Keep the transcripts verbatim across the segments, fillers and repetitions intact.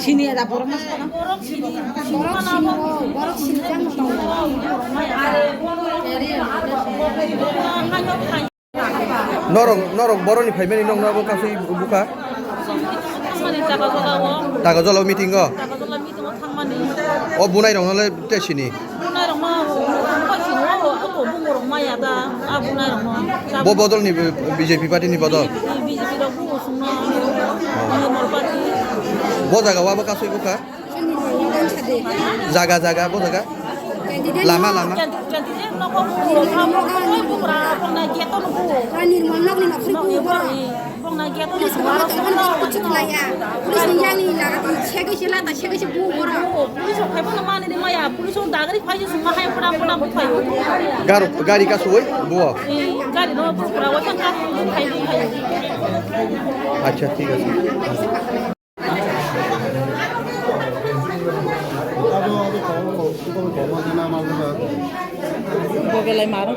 Sini ada borok mas kono. Borok sini, borok sini kan. Norok, norok boroni phaimani nokno abo kasui bukha? Thangmani Dagajolao. Dagajolao meeting o? Dagajolao meeting o thangmani. O bunai rokno le te sini? Bunai rokno, o, o, o, o, o, bungo rok maya da, a bunai rokno. Bo bodol ni B J P party ni bodol? B J P rok bungo sungno, Nirmal party. Bo jaga o abo kasui bukha? Jaga, jaga, bo jaga. Lama, lama. Garo, gari kasui buo. Acha, thik ache. Bo belai maro.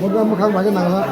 Motor mwkhang bai nang la.